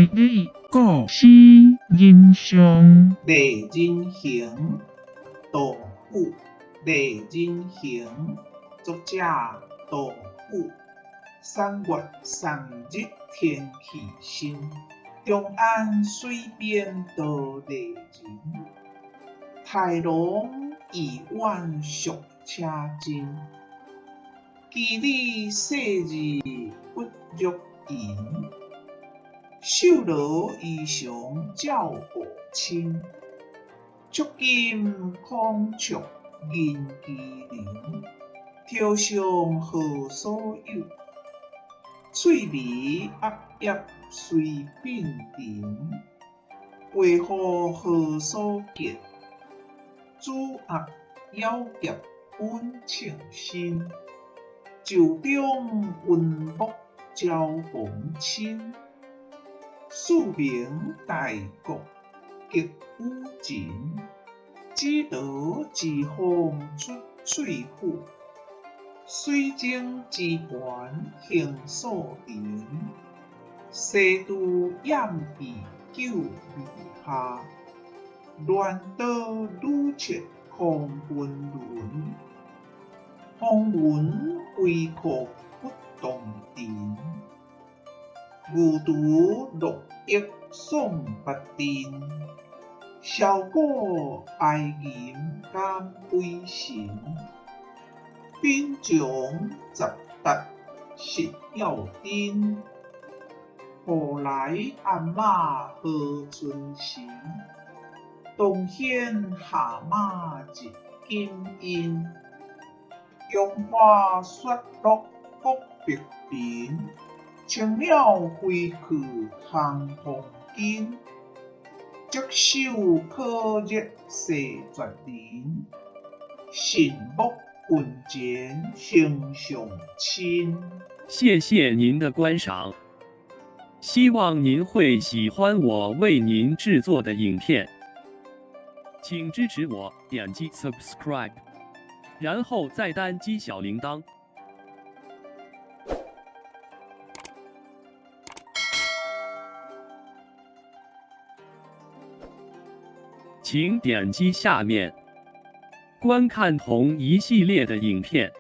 理故事人上。丽人行，杜甫。丽人行，作者杜甫。三月三日天气晴，长安水边多丽人。豺狼已远属车阵，羁旅细日不若银。绣罗衣裳照五亲，触金空竹银麒麟。抽象何所有？翠眉压叶随鬓尘。白虎何所见？子鸭枵夹稳称身。袖中云木招红亲。四明大国极雨情。紫罗之风出翠府。水晶之泉行素林。西渡掩蔽救未下。乱刀女切空纷纶。风云飞阔不动尘。牛犊落翼送别阵。簫鼓哀吟感鬼神。兵将十达实要真。雨来鞍马何存神。东轩下马入金印。杨花雪落国碧频。青鸟飞去航黄金。触手可热世绝人。神木近前形上亲。谢谢您的观赏，希望您会喜欢我为您制作的影片，请支持我点击 subscribe，然后再单击小铃铛。请点击下面观看同一系列的影片。